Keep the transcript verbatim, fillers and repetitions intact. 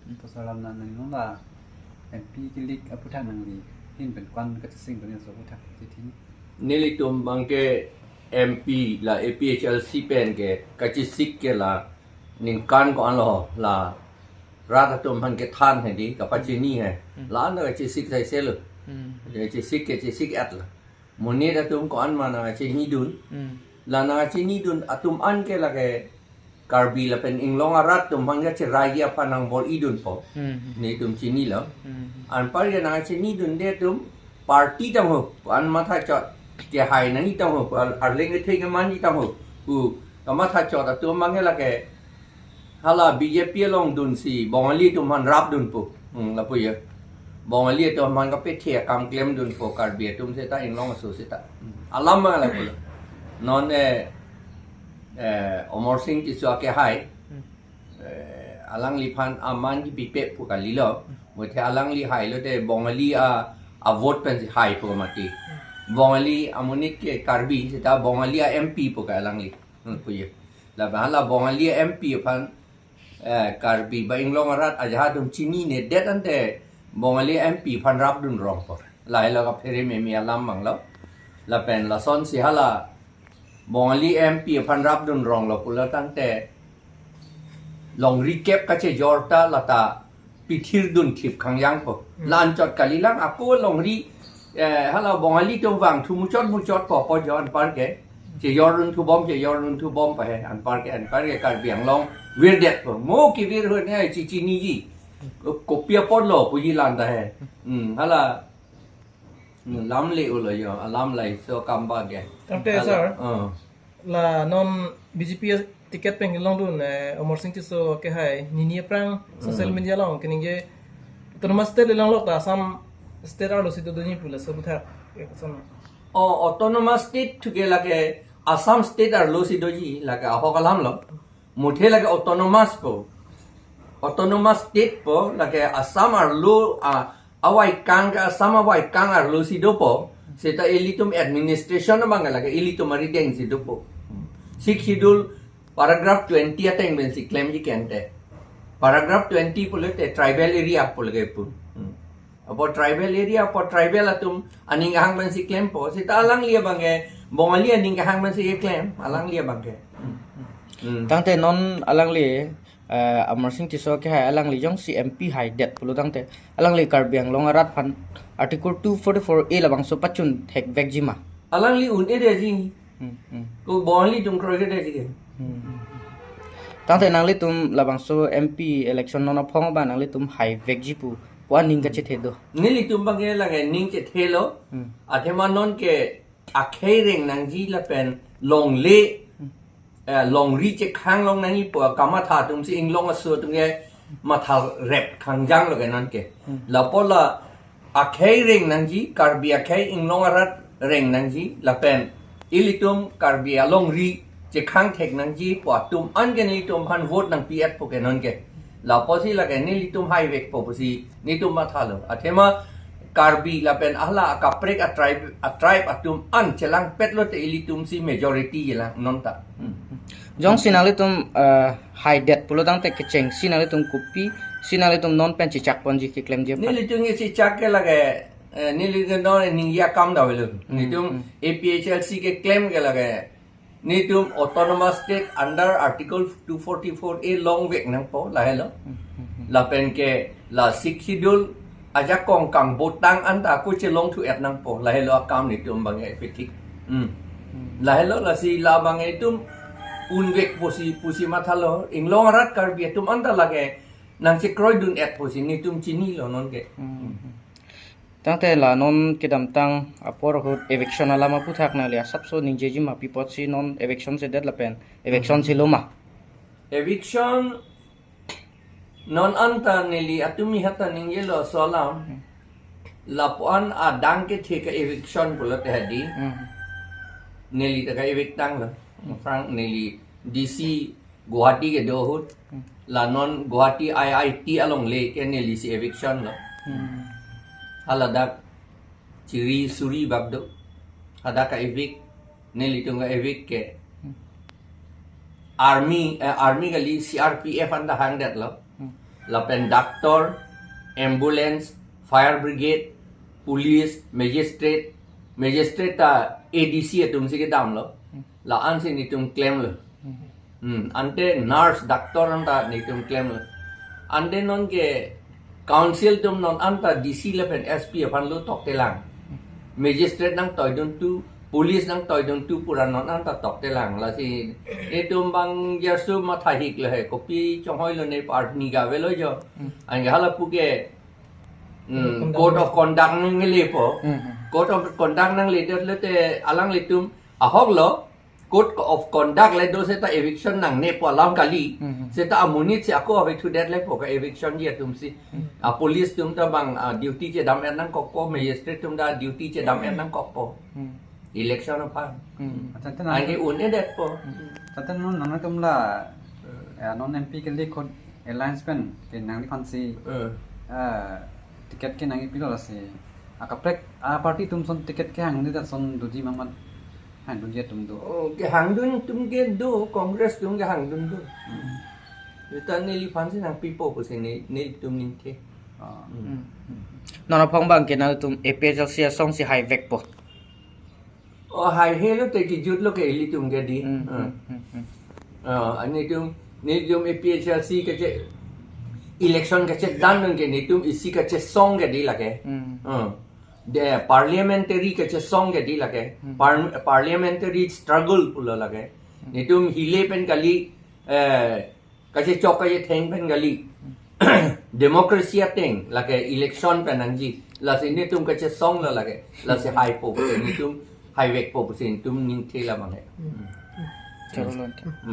Ito salam na nang nung la M P kilik aputhak nangli hin pen ko-an kachesik pen so aputhak chithi ni. Nelitum abangke M P la A P H L C pen ke kachesik ke la ningkan ko-an lo la rat atum aphan kethan hedi kapachini he. Hmm. La-an kachesik sai selo. Hmm. Kachesik kachesik et la. Monit atum ko-an ma nangchinidun. Hmm. La nangchinidun atum an ke lake Karbi lapen Inglong arat atum aphan kacherai aphan nangbor-idunpo. Hmm. Netum chinilo. Hmm. Anpar ke nangchinidunde atum party tangho, ko-an mathachot kehai nangji tangho, ar-, arleng kethe kemanji tangho. Ku kamathachot atum abangke lake hala B J P along dunsi Bongali atum aphan rapdunpo. Hmm, lapu ya. Bongali atum aphan kapethe akam klemdunpo Karbi atum seta Inglong aso seta. Hmm. Alam abang lapu lo. Non eh, eh, Amarsing Tisso akehai. Hmm. Eh, alangliphan aman kipipe pu kalilo. Muthe alangli hailote Bongali a, a vote pensi hai pu mati. Hmm. Bongali amonit ke Karbi seta Bongali a M P pu ka alangli. Hmm, pu ya. Lapen hala Bongali M P aphan, eh, Karbi ba Inglong arat ajahak atum chininedet ante Bongali M P aphan rapdun rongpo. Lahelo kaphere meme alam abang lo. Lapen lasonsi hala Bongali M P aphan rapdun ronglo pulo tangte longri kep kachejor ta lata pithirdun thip khangjangpo. Hmm. La-anchot kalilang ako longri, eh, hala Bongali atum vangthu muchot muchotpo pu jo anpar ke. Chejordun thubom, chejordun thubom pa he, anpar ke, anpar ke Karbi Anglong virdetpo. Mo kevir ahut ne chichiniji. Kopi apotlo puji lanta he. Hmm, hala. Hmm, lam le-o lo jo, alam lai so kamba ke. Tangte, hala, sir. Oh. La non B J P ticket pen kelongdun, eh, Amarsing Tisso akehai nini aphrang social, hmm, media along keningje Autonomous State le longlok ta Assam State arlosi dodunji pu laso aputhak. Eh, koson. Oh, Autonomous State thu ke lake Assam State arlosi doji lake ahok alam lo. Muthe lake Autonomous pu. Autonomous State pu lake Assam arlo a, avaikang ke Assam avaikang arlosi dopo. Seta ilitum administration abang lake ilitum aridengsi dopo. Sixth Schedule paragraph twenty ateng pensi klemji kente. Paragraph twenty pulote tribal area pu lake pu. Hmm. Apot tribal area, apot tribal atum aning kehang pensi klempo. Seta alangli abangke Bongali aning kehang pensi keklem, alangli abangke. Hmm. Tangte non alangli, eh, Amarsing Tisso akehai alangli jongsi M P haidet pulo tangte alangli Karbi Anglong arat aphan Article two forty-four A labangso pachun thekvekji ma? Alangli un-edetji. Hmm, hmm. Ko Bongali atum kroikredetji ke. Hmm, hmm, hmm. Tangte nanglitum labangso M P election non aphong abang nanglitum haivekji pu ko-an ning kachethe do? Nelitum abangke lake ning chethelo. Hmm. Athema non ke akhei reng nangji lapen longle, hmm, eh, longri chekhang long nangji pu kamatha atumsi Inglong aso atum ke matha rep khangjanglo ke non ke. Hmm. Lapu la akhei reng nangji, Karbi akhei Inglong arat reng nangji, lapen ilitum Karbi alongri chekhang thek nangji pu atum an ke nelitum aphan vote nangpi-etpo ke non ke. Lapusi lake nelitum haivekpo pusi nelitum mathalo. Athema Karbi lapen hala akaprek a tribe, a tribe atum an chelangpetlote ilitumsi majority chelang non ta. Hmm. Jongsi nanglitum, eh, haidet pulo tangte kechengsi nanglitum kopisi nanglitum non pen chechakponji keklemji aphan? Nelitum ke chechak ke lake, eh, nelitum non ningje akam davelo. Hmm, nelitum, hmm, A P H L C keklem ke lake nelitum Autonomous State under Article two forty-four A longvek nangpo, lahelo. Hmm, hmm, hmm. Lapen ke la Sixth Schedule ajakong kangbotang anta ako chelongthu-et nangpo, lahelo akam nelitum abangke pithik. Hmm. Hmm. Lahelo lasi labang itum unvek pusi, pusi mathalo, Inglong arat Karbi atum anta lake nangchekroidun-et pusi nelitum chinilo non ke. Hmm. Hmm. Tangte la non kedamtang apor ahut eviction alam aputhak nangli asapso ningjeji ma, pi apotsi non eviction sedet lapen eviction, hmm, selo ma? Eviction non anta neli atumi hata ningjelo aso alam. Hmm. Lapu-an adang kethe ka eviction pulote hedi. Hmm. Neli ta ka-evict tanglo. Hmm. Aphrang neli D C Guwahati kedo ahut. Hmm. La non Guwahati I I T alongle ke nelisi eviction lo. Hmm. Haladak chiri suri bak do. Hadak ka-evict, nelitum ka-evict ke. Hmm. Army, eh, army kali, C R P F anta hangdetlo. Hmm. lapen doctor, ambulance, fire brigade, police, magistrate, magistrate ta A D C atum si kedamlo. La-an si netum klemlo. Hmm, ante nurse, doctor anta netum klemlo. Ante non ke council atum non anta D C lapen S P aphan lo toktelang. Magistrate nangtoidun tu, police nangtoidun tu pura non anta toktelang. Lasi netum bang jersu mathahiklo he, kopi chonghoilo ne, arni gavelo jo. Anke hala puke, hmm, code of conduct nangle po. Hmm, hmm. Code of conduct nangledet lote alanglitum ahoklo, code of conduct le do seta eviction nangne po alam kali. Hmm, hmm. Seta amonit si ako avethudet le po ka evictionji atum si. A police atum ta bang, ah, duty chedam-et nangkokpo, magistrate atum ta duty chedam-et nangkokpo. Hmm. Election aphan. Hmm. Accha, te nang- Anke un-edet po. Tangte non nangtum la, eh, non M P kali khot alliance pen ke nangliphan si, Eh. eh, ticket ke nangpilo lasi akaprek a party atum ason ticket kehangdun ason doji ma, mat hangdunji atum do? Oh, kehangdun atum ke do, Congress atum kehangdun do. Seta neliphan si nangpipo pusi ne, netum ningthe. Ah. Hmm. Non aphong bang ke nangtum A P H L C asong si haivekpo. Oh, haihelo te kejutlo ke ilitum ke di. Hmm, Hmm. hmm, hmm, hmm. Ah, netum, netum A P H L C kache election kachedandun ke netum isi kachesong ke di lake. Hmm. Ah. De parliamentary kachesong ke di lake. Hmm. Par-, parliamentary struggle pulo lake. Hmm. Netum hile pen kali, eh, kachechok kachetheng pen kali. Democracy ateng lake election pen nangji. Lasi netum kachesonglo lake. Lasi haipo pusi netum, haivekpo pusi netum ningthe labang he. Chorolo. Hmm.